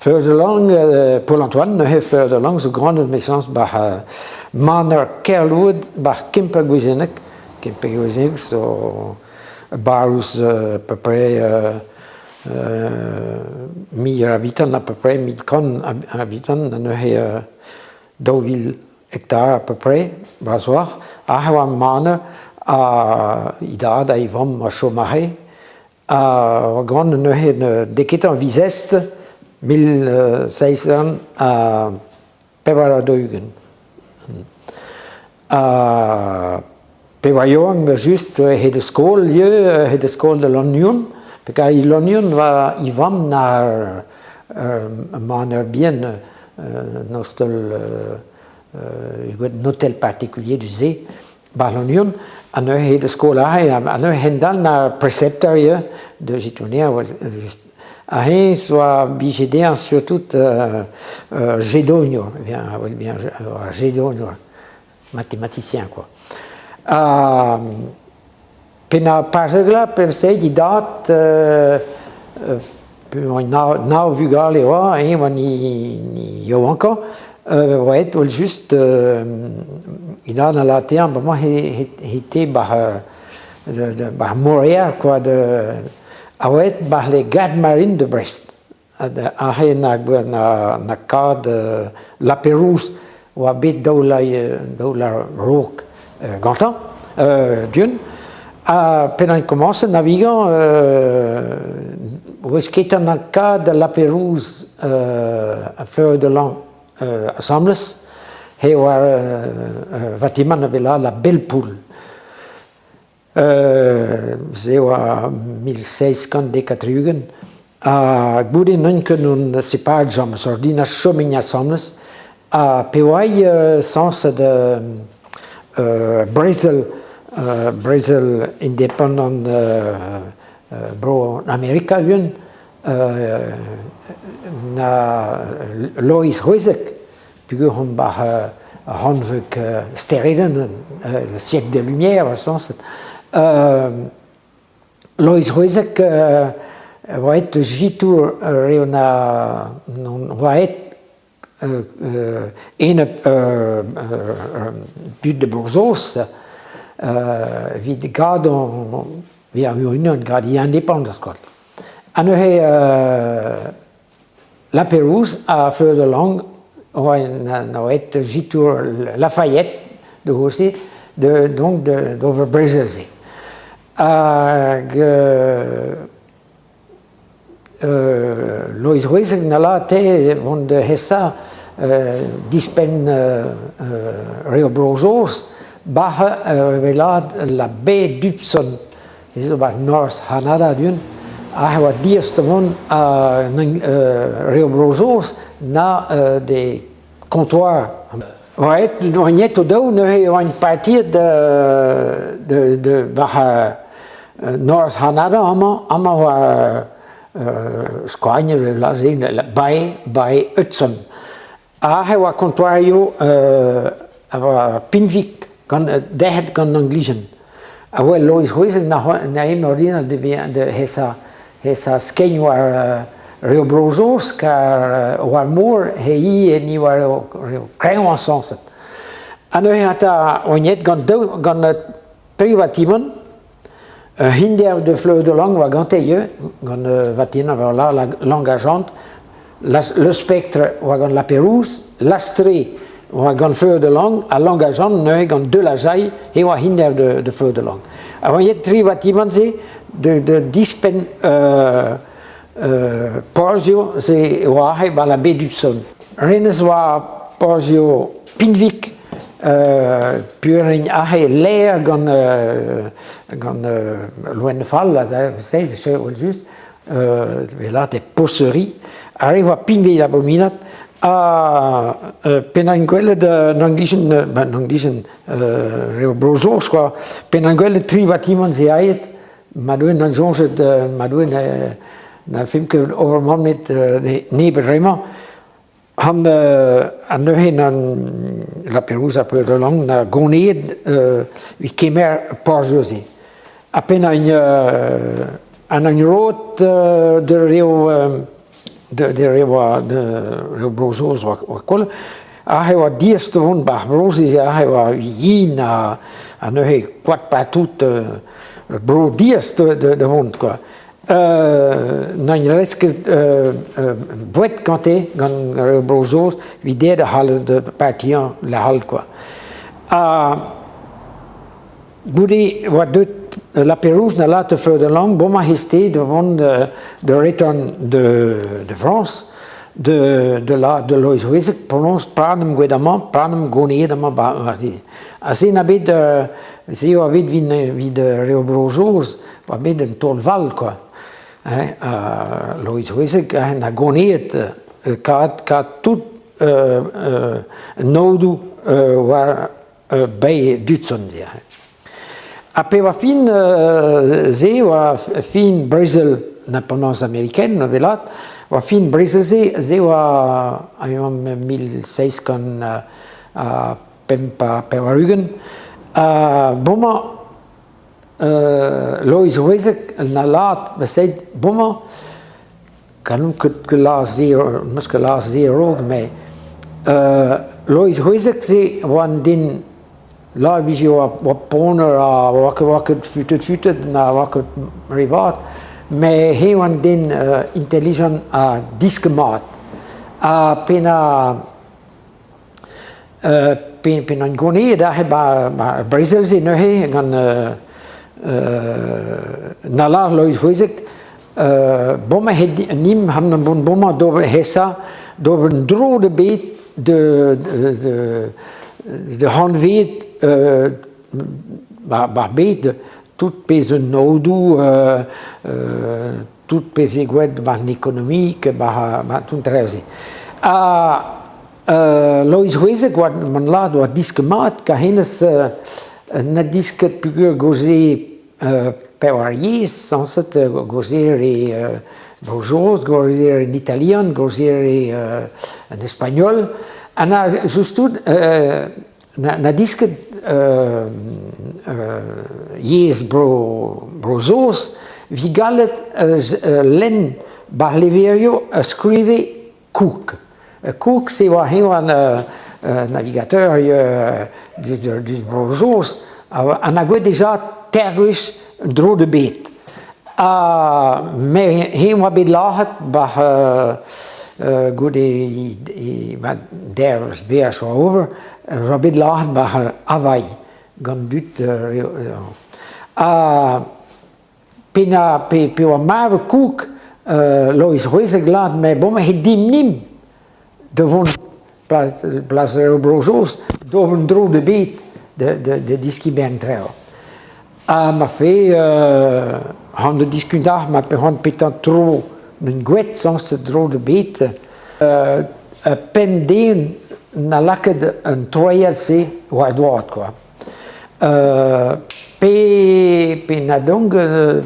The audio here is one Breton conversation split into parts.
Fleur de Langue, Paul-Antoine neuze Fleur de Langue zo ganet 'mechañs 'ba maner Kerloued 'ba Kemper-Gwezhenneg. Kemper-Gwezhenneg zo barrouz à peu près 1000 habitant à peu près, 1100 habitant ha neuze 2000 hectares à peu près bras oac'h. Aze e oa maner ha e dad ha e vamm a chom aze. Ha gant neuze n'eo ket ar viz Est 1744. Ha pe oa yaouank just he deus skol ivez, he deus skol da Lannuon, peogwir e Lannuon oa e vamm na ur maner bihan, un ostel, un hôtel particulier du-se. 'Ba Lannuon, ha neuze da skol aze, ha neuze hent-all na preceptor ivez, deus Itonia oa just. Ha hennezh oa bije dezhañ surtout jedoniour, bien, oa jedoniour, mathématicien quoi. Ha penaos Pajegla, pemp-se, e dad, nav vugale oa, eñ oa ni yaouankañ, oa aet evel-just e dad a lâre dezhañ bremañ he te 'ba 'ba Montréal quoi de a oa aet 'ba les gardes marines de Brest. Aze na na kad La Pérouse oa bet daou raok gantañ d'un ha penaos komañset navigañ oa ket an kad La Pérouse ha Fleur de Lan asambles he oa vatimant a vez la Belle Poule. Se oa 1770 ha goude n'on ket on separet james ordinal chom asambles ha pe oa sañset brezel brezel independant bro Amerika un na Loeiz C'hwezek Peogwir on 'ba rannveg steredenn, le siècle des Lumières sañset. Loeiz C'hwezek oa aet eus Jitour re na oa aet enep tud de Bro-Saoz evit gad evit ar unan gad e indépendance quoi. Ha neuze La Pérouse ha Fleur de Langue oa aet sikour Lafayette de gosti de donc d'ober brezel-se. Hag Loeiz Rouezeg na lâre vont da hesañ dispenn reo Bro-Saoz bac'h wellaat la baie d'Hudson. Se zo 'ba norzh C'hanada du-hont. Aze e oa diaes da vont reo Bro-Saoz na de comptoir. Oa aet oa o-daou neuze e oant partiet de war norzh C'hanada amañ. Amañ oa Skagn bae, bae Hudson. Aze e oa kontoarioù a oa pinvik gant derc'het gant an Anglijen. A oa Loeiz C'hwezek na emañ ordinal da hesañ skeiñ war reo Bro-Saoz kar war mor he ivez ni war reo kreñvañ sañset. Ha neuze ata oan aet gant daou gant tri vatimant, un c'henderv de Fleur de Langue oa gante ivez, gant vatimant la Langue Le Spectre oa gant La Pérouse, L'Astrée oa gant Fleur de Langue, ha Langue neuze gant De la Jaille e oa c'henderv de Fleur de Langue. Ha oa tri vatimant-se de dispenn porzhioù se oa aze ba la baie d'Hudson. Renez oa porzhioù pinvik Purin aze lêr gant gant loen fall se evel-just vel poseuri ar re oa pinvik abominabl ha penaos gwelet an Anglijen ben Anglijen eo Bro-Saoz quoi penaos gwelet tri vatimant se aet ma doen an soñjet ma doen n'hallfemp ket ober mann met nebeut bremañ Han neuze La Pérouse a peu lang na goneet evit kemer porzhioù-se. Ha penn an an road de reo De re oa de re Bro-Saoz oa koll. Aze e oa diaes da vont 'ba ar bro-se, aze e oa yen ha neuze koad partout, bro diaes da vont kwa. N'en rez ket boued gante, gant re Bro-Saoz, evit dezhe da c'hallout partiañ lec'h all kwa. Ha goude e oa deuet La Pérouse da lâret Fleur de Langue, bremañ he ste da vont da retorn de Frañs, de la de Loeiz Houezeg, penaos pranamp gouet amañ, pranamp goneet amañ 'ba war se. Ha se n'a bet se oa bet evit re Bro-Saoz, oa bet un taol-vall kwa. Hein, Loeiz Houezeg a goneet kad tout an aodoù war bae Dudson se. Ha pe oa fin se oa fin brezel l'indépendance américaine velat, oa fin brezel-se, se oa 1785, ha bomañ Loeiz Houezeg na lâret ma seit bomañ Gallout ket lâr se, 'meus ket lâr se a-raok, met Loeiz C'hwezek-se oa un den lâret e vije oa ponner ha oa ket futet-futet na oa ket re vat, met eñ oa un den intelligent ha disket mat. Ha pe na pe n'on goneet aze 'ba brezel-se neuze gant na lâr Loeiz C'hwezek bomañ he nim han bon bomañ d'ober hesa d'ober un dro da bet de de hanvet 'ba bed tout pezh un aodoù tout pezh eo gwraet 'ba an ekonomik 'ba tout an traoù-se. Ha Loeiz C'hwezek oa man lâret oa disket mat kar hennezh na disket peogwir gaoze pevar yezh sañset gaozeer e Bro-Saoz, gaozeer en italian, gaozeer en espagnol ha na just tout na disket yezh Bro-Saoz evit gallet lenn 'ba ar levrioù a skrive Cook. Cook se oa eñ an navigateur deus Bro-Saoz ha na gouet deja teir gwech un dro da bet. Ha me eñ oa bet lazhet 'ba goude dervezh beaj oa ober oa bet lazhet 'ba Hawaii gant dud ha pe na pe oa marv Cook Loeiz C'hwezek lâret met bon he dimp-nimp da vont plas Bro-Saoz d'ober un dro da bet da deskiñ an traoù. Ha ma fe han da diskutac'h ma pe c'hoant petra tro un gwet sañset dro da bet pemp den na lakaet an troiad-se war droad kwa. Pe pe na donc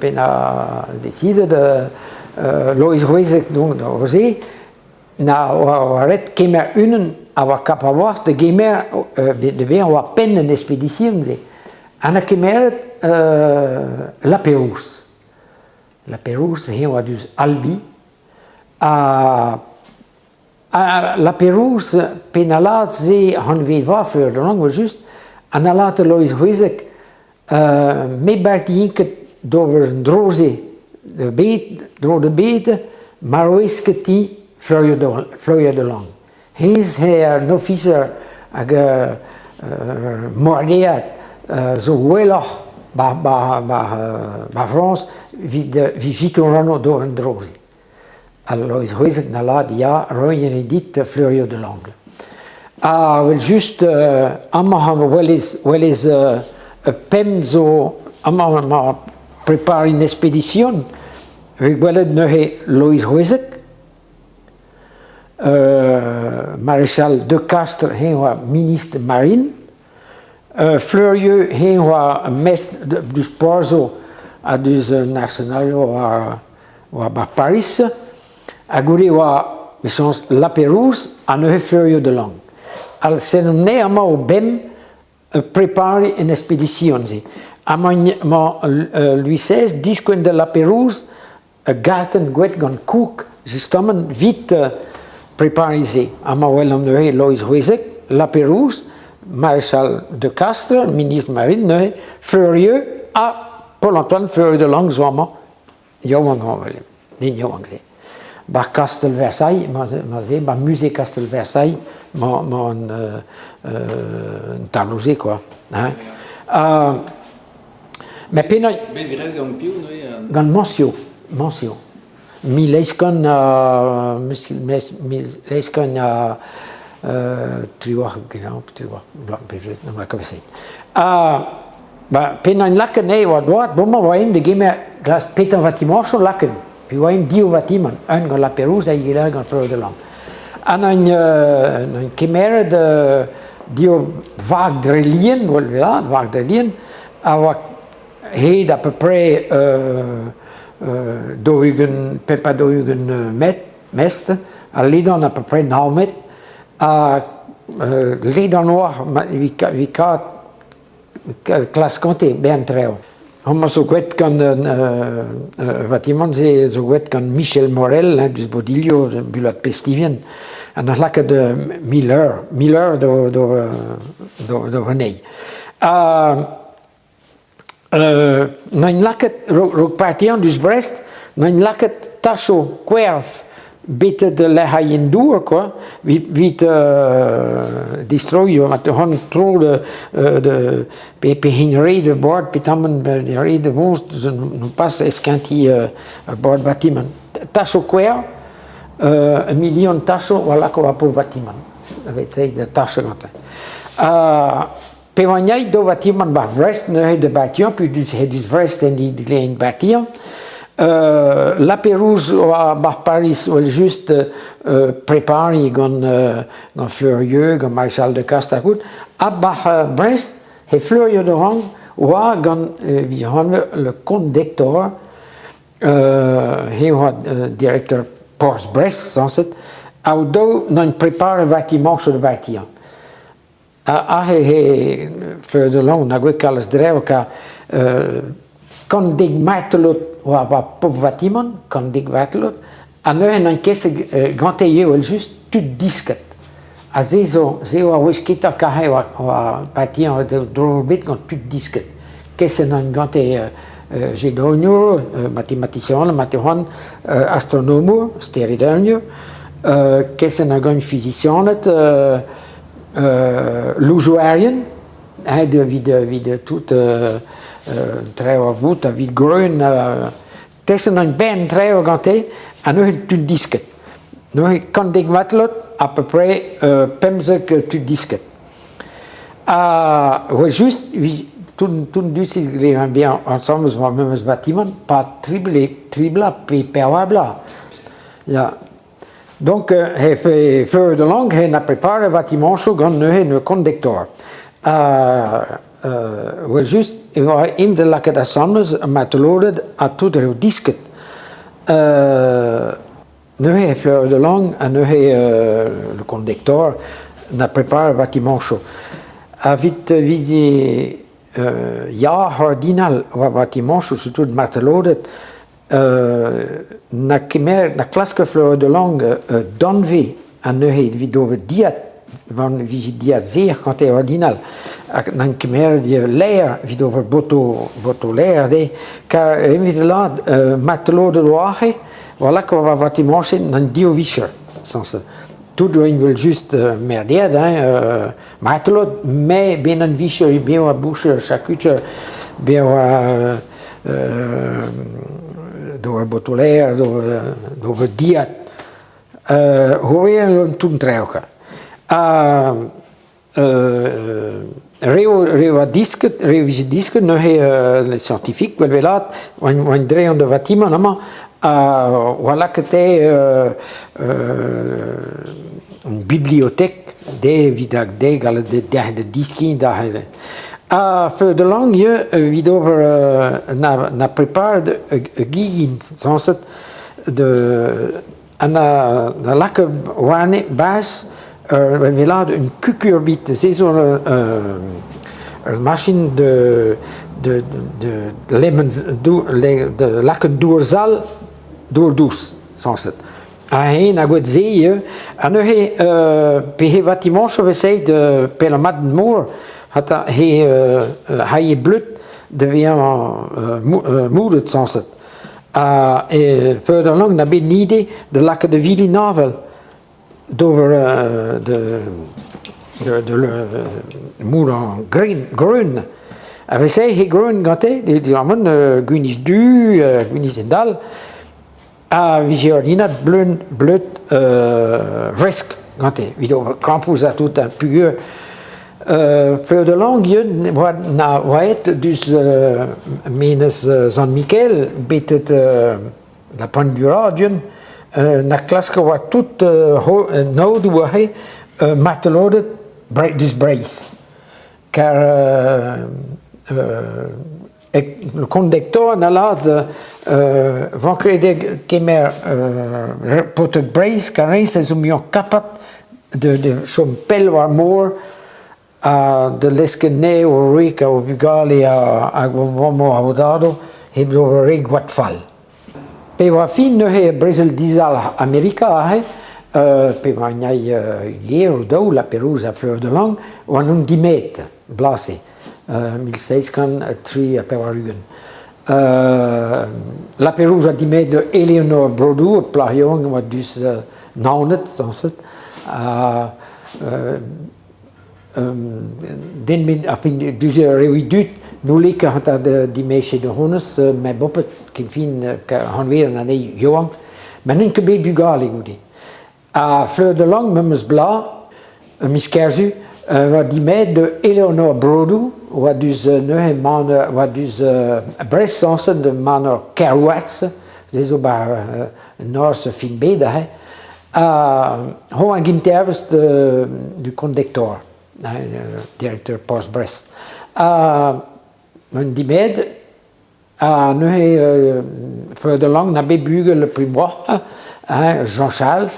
pe na desidet Loeiz C'hwezek donc da se na oa ret kemer unan a oa kap a-walc'h da gemer da vezañ oa penn an expedition-se. Ha 'na kemeret La Pérouse. La Pérouse eñ oa diouzh Albi ha La Pérouse penalad se anvez Fleur de Langue just an alad Loeiz C'hwezek me barti ket d'ober an dro-se da bet dro da bet ma roez ket ti Fleur de Langue. Hennezh eo an ofiser hag mordead zo gwelloc'h 'ba Frañs evit sikour anv d'ober an dro-se. Al Loeiz C'hwezek na lâret ya, roiñ a rin dit fleurioù de l'angle. Ha evel-just amañ welez pemp zo amañ emañ prepariñ un expedition evit gwelet neuze Loeiz C'hwezek, Maréchal de Castres eñ oa ministr marine, Fleurieux eñ oa mestr deus Porzho ha deus an arsenal oa oa 'ba Pariz ha goude e oa emichañs La Pérouse ha neuze Fleurieux de Langue. Al sed anezhe amañ o bemp prepariñ en expedition-se. Amañ emañ Louis XVI diskouez da La Pérouse ur gartenn gouet gant Cook justement 'vit prepariñ se. Amañ 'welan neuze Loeiz C'hwezeg, Lapérouse, Maréchal de Castres, ministr marine neuze, Fleurieux ha Paul-Antoine Fleurieux de Langle zo amañ yaouank hañval, den yaouank-se. 'Ba kastell Versailles, ma 'z eo 'ba musée kastell Versailles 'mañ an tableau-se quoi hein. Met penaos... Bet graet gant piv neuze? Gant Mansio, Mansio. 1818 bloaz, Ba penaos lakaet anezhe war droad, bremañ 'oa aet da gemer glas petra vatimañsoù lakaet. Pe 'oa aet div vatimant, un gant La Pérouse hag egile gant Fleur de Langue. Ha 'neuint kemeret div vag dre lien, voilà, vag dre lien, a oa hed à peu près 40, 45 metr, mestr, ha ledan à peu près nav metr, ha ledan 'oa evit kaout klask gante bern traoù. Homañ zo graet gant ur vatimant-se zo graet gant Michel Morel hein, deus Bodilio, Bulat Pestivien, ha 'na lakaet 1000 eur, 1000 eur d'ober anezhi. Ha 'neuint lakaet, 'raok partiañ deus Brest, 'neuint lakaet tachoù kwerv betek lec'h a yen dour quoi, 'vit distroiñ ma teuont tro de pe hin re de bord petamant re de vons non pas eskintiñ bord batimant. Tachoù kwerv, un milion tachoù 'oa lakaet war pep batimant, aveit tachoù gantañ. Pe oan aet d'ober vatimant 'ba Brest neuze da bartiañ peogwir he deus Brest en he dleent bartiañ La Pérouse oa 'ba Pariz evel-just prepariñ gant gant Fleurieux, gant Maréchal de Castres ha tout ha 'ba Brest he Fleurieux de Rang oa gant evit anv le comte d'Hector he oa directeur porzh Brest sañset ha o-daou 'neuint preparet vatimañsoù da bartiañ. Aze he Fleur de Langue na gwez kalz drev ka kant dek martolod oa war pop vatimant, kant dek martolod, ha neuze n'on ket gante ivez evel-just tud disket. Ha se zo se eo ar wech kentañ kahe oa oa partiañ dro bet gant tud disket. Keset on gante jedoniour, matematisian, matehoan, astronomour, steredennour, keset on gant fizisianed, Louzoerien, aet evit tout traoù a vout, evit greun, testenn un bern traoù gante, ha neuze tud disket. Neuze kant dek matelot, à peu près 15 tud disket. Ha oa just tout tout an dud-se glevan bien ensemble war memes batimant, pas tri bloaz pe pevar bloaz. Ya. Donc he Fleur de Langue he na prepare vatimañsoù gant neuze ne kondektor. Oa just e oa int da lakaat asambles martoloded ha tout eo disket. Neuze he Fleur de Langue ha neuze le kondektor na prepare vatimañsoù. Ha 'vit 'vit ya ordinal war vatimañsoù surtout martoloded Na kemer na klask Fleur de Langue danvez anezhe evit ober dilhad gant vije dilhad sec'h gante ordinal hag n'an kemeret lêr evit ober botoù botoù lêr dezhe kar evit lâret martoloded oa aze war lakaat war vatimant-se an div vicher sañset tout oa evel-just merdead hein martolod met ben an vicher bev a boucher charkuter bev a d'ober botoù-lêr, d'ober dilhad. C'hoariet an toull traoù kwa. Ha re oa disket, re vije disket neuze les scientifiques gwell-wellaat oant dre an da vatimant amañ ha oa lakaet eo un bibliothèque dezhe evit dezhe gallout derc'hel da diskiñ da Ha feu de langue ivez evit ober na preparet ur gegin sañset de ha na laka warne 'barzh ur mellad un kukurbit se zo ur machin de de de lemon de lakaat dour sall dour dous sañset. Ha hen a goet se ivez. Ha neuze pe he vatimañsoù 'vez de pell mor hata he haie bleud da vezañ moulet sañset. Ha e Fleur de na bet ide da lakaat da vilin avel d'ober de moullañ greun. A-wezhioù he greun gante, dilammet gwinizh du, gwinizh en-dal, a vije ordinal bleun bleud fresk gante evit ober krampouezh ha tout ha peogwir Fleur de Langue na oa aet deus menez Sant-Mikael betek la Pointe du Raz na klask a oa tout an aodoù aze martoloded deus Breizh. Kar kondektor a lâr 'vo ket kemer paotred Breizh kar eñ a zo muioc'h kapabl da chom pell war ar mor ha da leuskel anezhe o wreg hag o bugale hag o mammoù hag o dadoù hep ober re gwad fall. Pe oa fin neuze brezel dizalc'h Amerika aze, pe oa un ger o daou, La Pérouse ha Fleur de Langue, oant on dimet, bloaz-se, 1783. La Pérouse a dimet Eleanor Brodoù, ur plac'h yaouank oa diouzh Naoned sañset, ha den met ar fin diouzh reoù e dud n'houlle ket hanter dimeziñ da honnezh met boped ken fin hanveren anezhi yaouank ma n'int ket bet bugale goude. Ha Fleur de Langue memes bloaz, miz Kerzu, oa dimet da Eleanor Brodoù oa diouzh neuze maner oa diouzh Brest sañset da maner Kerouartz, se zo 'ba norzh fin bed aze. Ha hoñ a gintervez du kondektor, directeur porzh Brest. Ha un dimed, ha neuze Fleur de Langue na bet bugel prim-broc'h, Jean-Charles,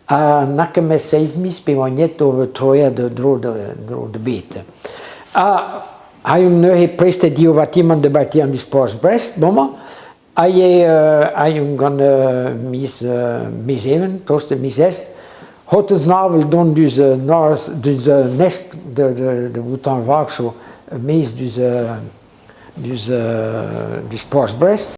ha n'a ket met seizh miz pe oa net o troiad dro dro bet. Ha ha neuze prestet dio vatimant da batian du porzh Brest, bremañ, Aet eo gant miz Mezheven, tost da miz Est, hotez avel dont diouzh norzh, diouzh an est da vout an vag zo e-maez diouzh diouzh porzh Brest.